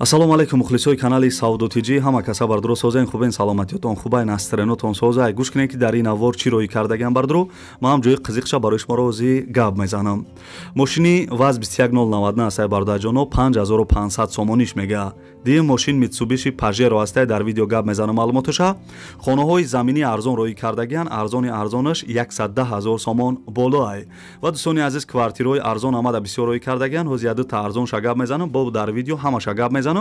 Ассалому алайкум мухлисои канали Савдо ТЖ. Ҳама каса бардуро созен, хубен, саломатиётон хубайн, астренотон созай. Гӯш кунед, ки дар ин навор чӣ роӣ кардагиам бардуро. Ман ҳам ҷои қизиқша барои шумо рози гап мезанам. Мошини ВАЗ 21099 астай бародарҷоно, 5500 сомониш мега. Дим мошин Mitsubishi Pajero астай, дар видео гап мезанам маълумоташа. Хонаҳои заминӣ арзон роӣ кардагиан, арзони арзонаш 110 000 сомон болоай. Ва дӯстони азиз, квартираҳои арзон омада бисёр роӣ кардагиан. Ҳозир ядута арзонша гап мезанам, бо дар видео ҳамаша гап мезанам.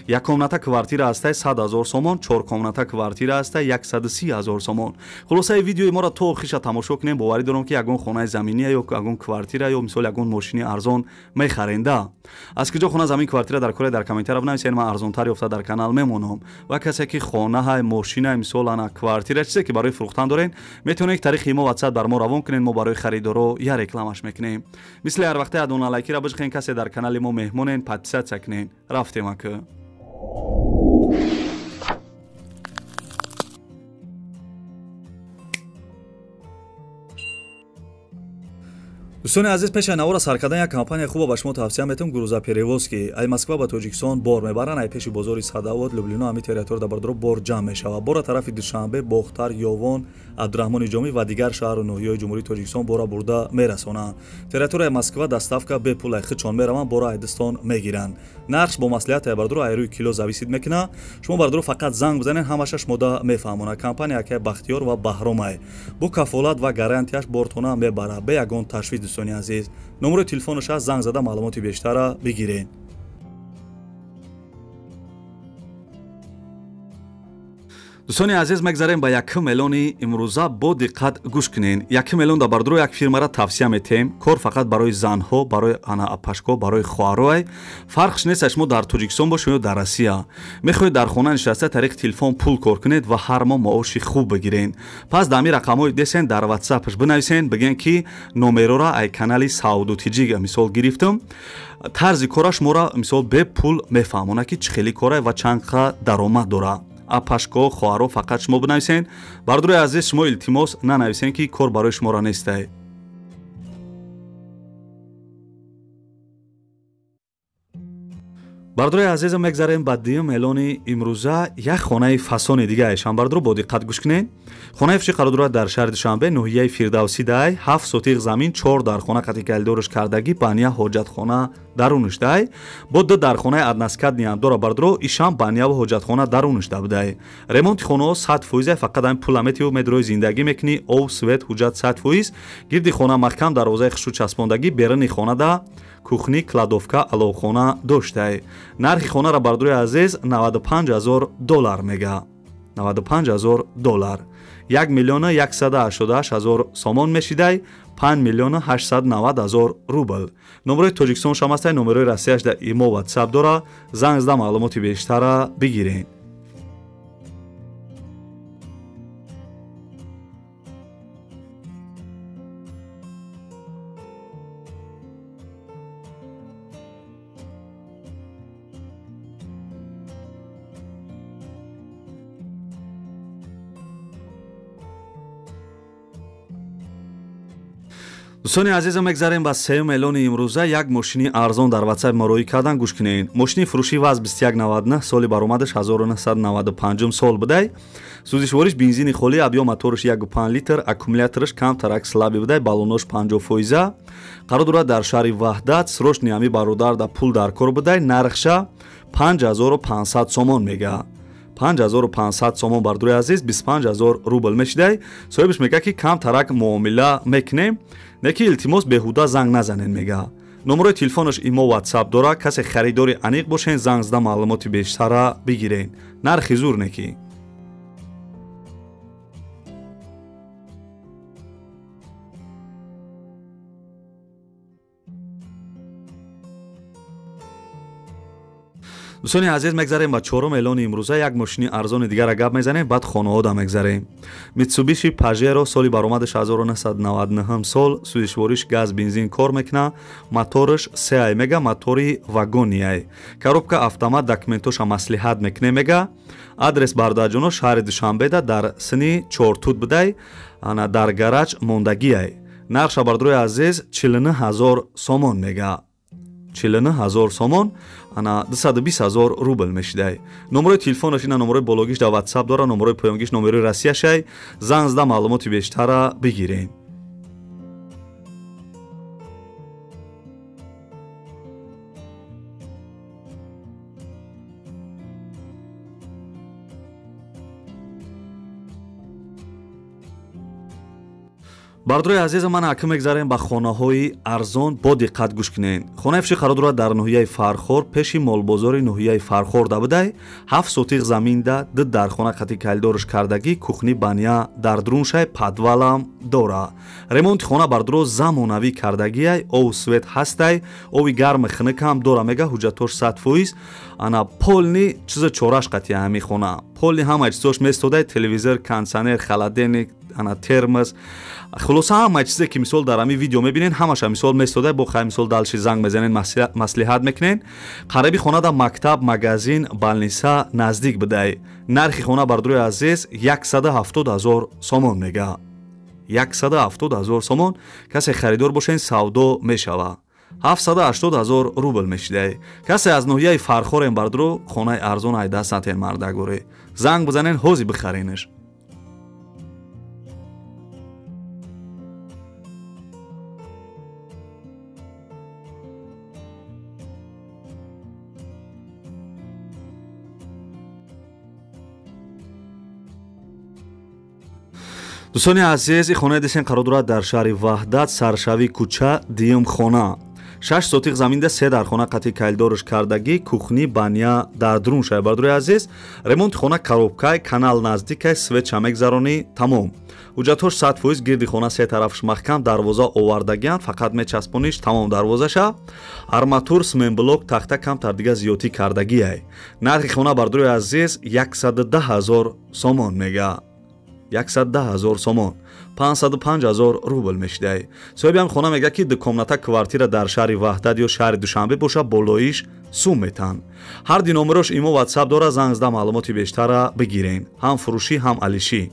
Як комната квартира ҳастай 100 000 сомон, чор комната квартира ҳастай 130 000 сомон. Хулосаи видеои моро то охириша тамошо кунем. Боварӣ дорам, ки ягон хонаи заминия ё ягон квартира ё мисол ягон мошини арзон мехаренда. Аз куҷо хона, замин, квартира дар кора, дар комментария бинависед, ман арзонтар ёфта дар канал мемонам. Ва касе ки хонаҳай, мошинай, мисол ана квартира, чизе ки барои фурӯхтан дорен, метавонед тариқи имо WhatsApp бар мо равон кунед, мо барои харидоро я рекламаш мекунем. Мисли ҳар вақте адона лайкира бижхен, касе дар канали мо меҳмонен, подписаться кунед. Рафтем ака. Дӯстони азиз, пеши навора сар кардан як компания хуба ба шумо тавсия метавам, грузоперевозки. Ай Москва ба Тоҷикистон бор мебаранд, ай пеши бозори Садовод, Люблино, ҳами территория дар бардоро бор ҷамъ мешавад. Бора тарафи Душанбе, Бохтар, Ёвон, Абдураҳмони Ҷомӣ ва дигар шаҳру ноҳияҳои Ҷумҳурии Тоҷикистон бора бурда мерасонанд. Территорияи Москва доставка бепул, ай худшон мераванд, бора айдистон мегиранд. Нархш бо маслиҳат ай бардоро ай рӯи кило зависит мекунад. Шумо бардоро фақат занг бизанед, ҳамаша шумода мефаҳмонад. Компания акай Бахтиёр ва Баҳромай. Бо кафолат ва гарантияш бортона мебарад, бе ягон ташвиш. Дӯстони азиз, номерои телефонаш аст, занг зада маълумоти бештара бигиред. Дӯстони азиз, мегзарем ба якум эълони имрӯза, бо диққат гӯш кунед. Якум эълон дар бардуро як фирмара тавсия метем. Кор фақат барои занҳо, барои ана апашко, барои хоҳароай. Фарқш нест, шумо дар Тоҷикистон бошед ё дар Россия. Мехоҳед дар хона нишаста тариқи телефон пул кор кунед ва ҳар моҳ маоши хуб бигиред. Пас дар ҳамин рақамҳои десен дар WhatsApp-ш бинависен, бигӯен, ки номерора ай канали Савдо ТЖ мисол гирифтам. Тарзи кораш моро мисол бепул мефаҳмонад, ки чӣ хели кора ва чанд қа даромад дорад. Апашко, хоҳаро, фақат шумо бинависен. Бардурои азиз, шумо илтимос нанависен, ки кор барои шуморо нестай. Бардурои азизам, мегзарем ба дуюм эълони имрӯза. Як хонаи фасони дигаашам бардуро, бо диққат гӯш кунед. Хонаи фурӯшӣ қарор дорад дар шаҳри Душанбе, ноҳияи Фирдавсӣ дай, 7 сотиқ замин, чор дархона қати калидорш кардагӣ, баня, ҳоҷатхона дарунаш дай. Бо ду дархонаи односкатный ам дора бардуро, ишам баняву ҳоҷатхона дарунаш да будай. Ремонти хонаҳо 100%, фақат ҳамин пула метиҳу медрои зиндагӣ мекунӣ, об, свет, ҳуҷҷат 100%. Гирди хона маҳкам, дарвозаи хушрӯ часпондагӣ, беруни хона да кухни, кладовка, аловхона доштай. Нархи хонаро бардурои азиз 95 000 доллар мега. 95 000 доллар. 1 миллиона 188 000 сомон мешидай, 5 миллиона 890 000 рубл. Номерои Тоҷикистон шам ҳастай, номерои Россияш дар имо WhatsApp дора, занг зада маълумоти бештара бигиред. Дӯстони азизам, мегзарем ба сеюм эълони имрӯза. Як мошини арзон дар WhatsApp мо роӣ кардан, гӯш кунед. Мошини фурӯшӣ ВАЗ 2199, соли баромадаш 1995 сол будай. Сӯзишвориш бензини холӣ, объём мотораш 1,5 литр, аккумулятораш камтарак слабый будай, баллонош 50%. Қарор дорад дар шаҳри Ваҳдат, срочный ҳами бародар да пул дар кор будай, нархша 5500 сомон мега. 5500 сомон бардурои азиз, 25 000 рубл мешидай. Соҳибаш мега, ки камтарак муомила мекунем, не ки илтимос беҳуда занг назанен мега. Номерои телефонаш имо WhatsApp дора, касе харидори аниқ бошен, занг зада маълумоти бештара бигирен. Нархи зур неки. Дӯстони азиз, мегзарем ба чорум эълони имрӯза. Як мошини арзони дигара гап мезанем, баъд хонаҳода мегзарем. Mitsubishi Pajero, соли баромадаш 1999 сол, сӯзишвориш газ, бензин кор мекунад, мотораш 3 мега, мотори вагониай. Коробка автомат, документоша маслиҳат мекунем мега. Адрес бародарҷоно шаҳри Душанбеда дар сини Чортуд будай, ана дар гараж мондагиай. Нархша бардурои азиз 49 000 сомон мега. 49 000 сомон, ана 220 000 рубл мешидай. Номерои телефонаш ина, номерои бологиш дар WhatsApp дора, номерои поёнгиш номерои Россияшай. Занг зада маълумоти бештара бигирем. Бардорои азиза, ман ҳакм мегзарем ба хонаҳои арзон. Бо диққат гӯш кунед. Хонаи фиши қарор дорад дар ноҳияи Фархор, пеши молбозори ноҳияи Фархор да будай. 7 сотиқ заминда, ду дархона қати калидорш кардагӣ, кухни, баня дар друншай, подвалам дора. Ремонти хона, бардоро, замонавӣ кардагиай, ов, свет ҳастай, ови гарми хинукам дора, мега. Ҳуҷҷатош 100%. Ана полный чиза чораш қати ҳами хона, полный ҳама чизош местодай: телевизор, кондиционер, холодильник, ана термос, хулоса ҳама чизе ки мисол дар ҳамин видео мебинен, ҳамаша мисол местодай. Бо хай мисол дальше занг мезанен, маслиҳат мекунен. Қариби хонада мактаб, магазин, больница наздик будай. Нархи хона, бардорои азиз, 170 000 сомон мега, 170 000 сомон. Касе харидор бошен, савдо мешава. 780 000 рубл мешидай. Касе аз ноҳияи Фархорем, бардоро, хонаи арзон ай даст натен, мардагоре, занг бизанен, ҳози бихаренаш. Дӯстони азиз, ин хонаи десен қарор дорад дар шаҳри Ваҳдат, саршавии кӯча, дуюм хона. 6 сотиқ заминда, се дархона қати калидорш кардагӣ, кухни, баня дар друн шай. Бардорои азиз, ремонти хона коробкай, канал наздикай, светша мегзаронӣ, тамом. Ҳуҷҷатҳош 100%. Гирди хона се тарафш маҳкам, дарвоза овардагианд, фақат мечаспониш, тамом. Дарвозаша арматур, сменблок, тахта камтар дига зиёдтӣ кардагиай. Нархи хона, бардорои азиз, 110 000 сомон мега, 110 000 сомон, 505 000 рубл мешидай. Соҳиби ҳам хона мегӯяд, ки двухкомната квартира дар шаҳри Ваҳдат ё шаҳри Душанбе боша, болоиш сум метаҳанд. Ҳар ди номерош имо, WhatsApp дора, занг зада маълумоти бештара бигирен. Ҳам фурӯшӣ, ҳам алишӣ.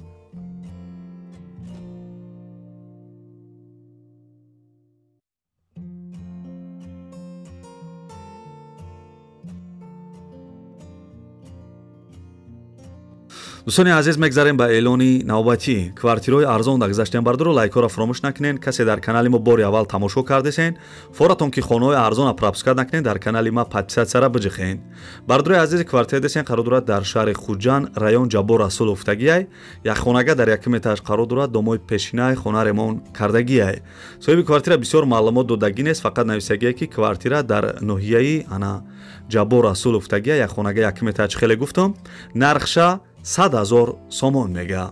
Дӯстони азиз, мегзарем ба эълони навбатӣ. Квартираҳои арзон да гузаштем. Бардоро, лайкҳоро фаромӯш накунед. Касе дар канали мо бори аввал тамошо кардесен, форатон ки хонаҳои арзона пропускать накунед, дар канали ма подписаться биҷихен. Бардорои азизи, квартира десен қарор дорад дар шаҳри Хуҷанд, район Ҷаббор Расулов гуфтагиай. Як хонага дар якум этаж қарор дорад, домои пешинаи, хона ремонт кардагиай. Соҳиби квартира бисёр маълумот додагӣ нест, фақат нависагие, ки квартира дар ноҳияи ана Ҷаббор Расулов гуфтагия, як хонага, якум этаж, хеле гуфтам. Нархша 100 000 сомон мега,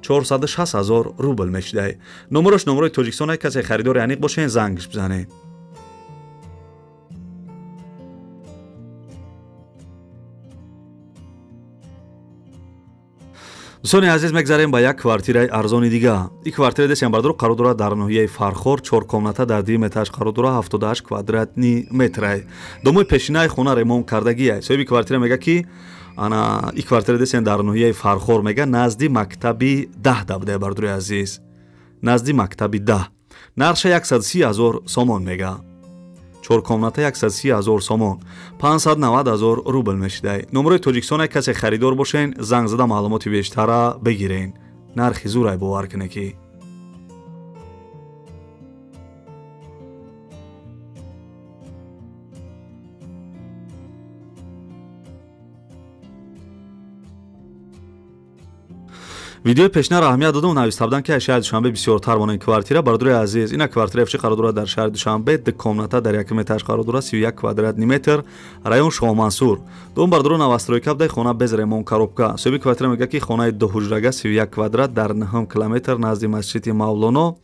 460 000 рубл мешидай. Номерош номерои Тоҷикистон. Касе харидори аниқ бошен, зангш бизанед. Дӯстони азиз, мегзарем ба як квартираи арзони дига. Ин квартира десем, бардоро, қарор дорад дар ноҳияи Фархор, чор комната, дар дуюм этаж қарор дорад, 78 квадратный метрай. Домои пешинаи, хона ремонт кардагиай. Соҳиби квартира мега, ки ана ин квартира десем дар ноҳияи Фархор, мега, назди мактаби 10 да буде. Бардорои азиз, назди мактаби 10. Нархша 130 000 сомон мега. Чор комната, 130 000 сомон, 590 000 рубл мешидай. Номерои Тоҷикистон. Касе харидор бошен, занг зада маълумоти бештара бигирен. Нархи зурай, бовар кунед ки. Видеои пешнаро аҳамият додам, нависта будам, ки аз шаҳри Душанбе бисёртар монанд квартира. Бародари азиз, ина квартира чӣ қарор дорад дар шаҳри Душанбе, ду комната, дар якум этаж қарор дорад, 31 квадратный метр, район Шоҳмансур. Дом, бародаро, новостройка будай, хона без ремонт, коробка. Соҳиби квартира мегӯяд, ки хонаи дуҳуҷрага, 31 квадрат, дар нҳум километр, назди масҷиди Мавлоно.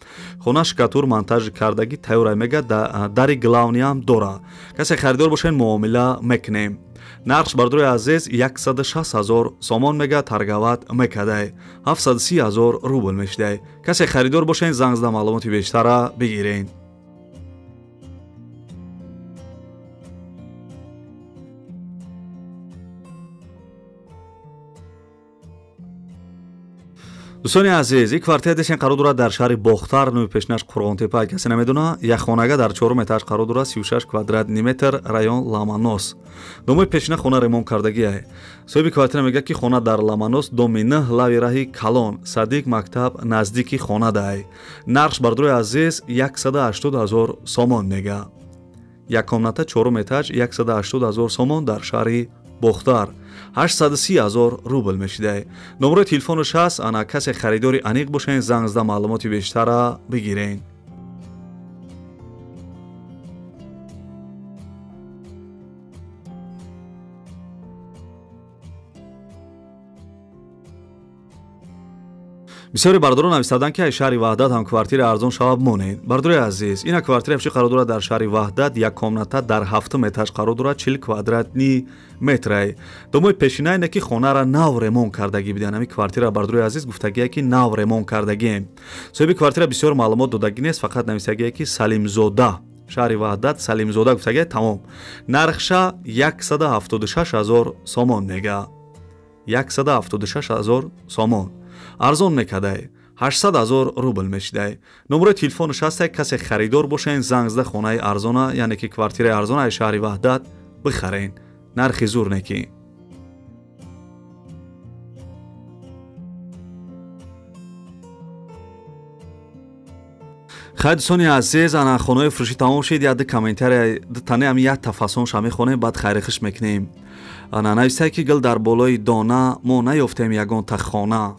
Хона штукатур, монтаж кардагӣ, тайёрай, мега, дари главныйам дора. Касе харидор бошед, муомила мекунем. Нархш, бардорои азиз, 160 000 сомон мега, торговать мекадай, 730 000 рубл мешидай. Касе харидор бошен, занг зада маълумоти бештара бигирен. Дӯстони азиз, ин квартира десен қарор дорад дар шаҳри Бохтар, номи пешинаш Қурғонтепа, касе намедона. Як хонага дар чорум этаж қарор дорад, 36 квадратный метр, район Ламанос. Домои пешина хона ремонт кардагиай. Соҳиби квартира мегӯяд, ки хона дар Ламанос, доми 9, лави раҳи калон, садик мактаб наздики хона дай. Нархш бардорои азиз 180 ҳазор сомон мега. Як комната, чорум этаж, 180 ҳазор сомон дар шаҳри Бохтар, 830 ҳазор рубл мешидай. Номерои телефонаш ҳаст, ана касе харидори аниқ бошен, занг зада маълумоти бештара бигирен. Бисёри бардорон нависаданд, ки ай шаҳри Ваҳдат ҳам квартира арзон шавад монед. Бардори азиз, ина квартира чӣ қарор дорад дар шаҳри Ваҳдат, як комната дар ҳафтум этаж қарор дорад, 40 квадратный метрай. Домои пешина ине ки хонара нав ремонт кардагӣ бидиан. Ҳамин квартира, бардори азиз, гуфтагие ки нав ремонт кардагием. Соҳиби квартира бисёр маълумот додагӣ нест, фақат нависагие ки Салимзода, шаҳри Ваҳдат, Салимзода гуфтагие, тамом. Нархша 176 ҳазор сомон мега. 176 ҳазор сомон. Арзон мекадай, 800 ҳазор рубл мешидай. Номерои телефонаш ҳастай, касе харидор бошен, занг зада хонаи арзона, яъне ки квартираи арзона аз шаҳри Ваҳдат бихарен. Нархи зур неки. Хай дӯстони азиз, ана хонаи фурӯшӣ тамом шид. Як ду комментария, ду тане ҳами як тафассонша мехонем, баъд хайрихиш мекунем. Ана нависае ки гил дар болои дона мо наёфтем ягонта хона.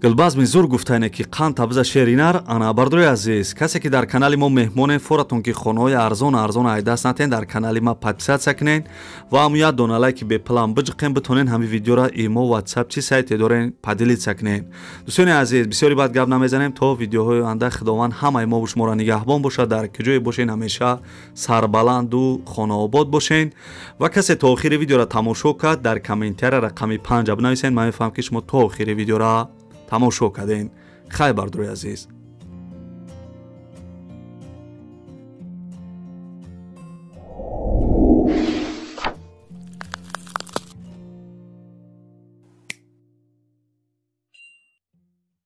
Гулбазми зур гуфтайне ки қанд табза шеринар. Ана бардори азиз, касе ки дар канали мо меҳмонен, форатон ки хонаҳои арзон арзон айдаст натен, дар канали ма подписаться кунен ва ҳамун як дона лайки беплан биҷиқен, битонен ҳамин видеора имо, ватсап чи сайте дорен поделиться кунен. Дӯстони азиз, бисёри бад гап намезанем, то видеоҳои оянда Худованд ҳамаи мо шуморо нигаҳбон бошад, дар куҷое бошен ҳамеша сарбаланду хонаобод бошен. Ва касе то охири видеора тамошо кард, дар комментария рақами 5 бинависен, ман мефаҳмам ки шумо то охири видеора тамошо карден. Хай бардори азиз.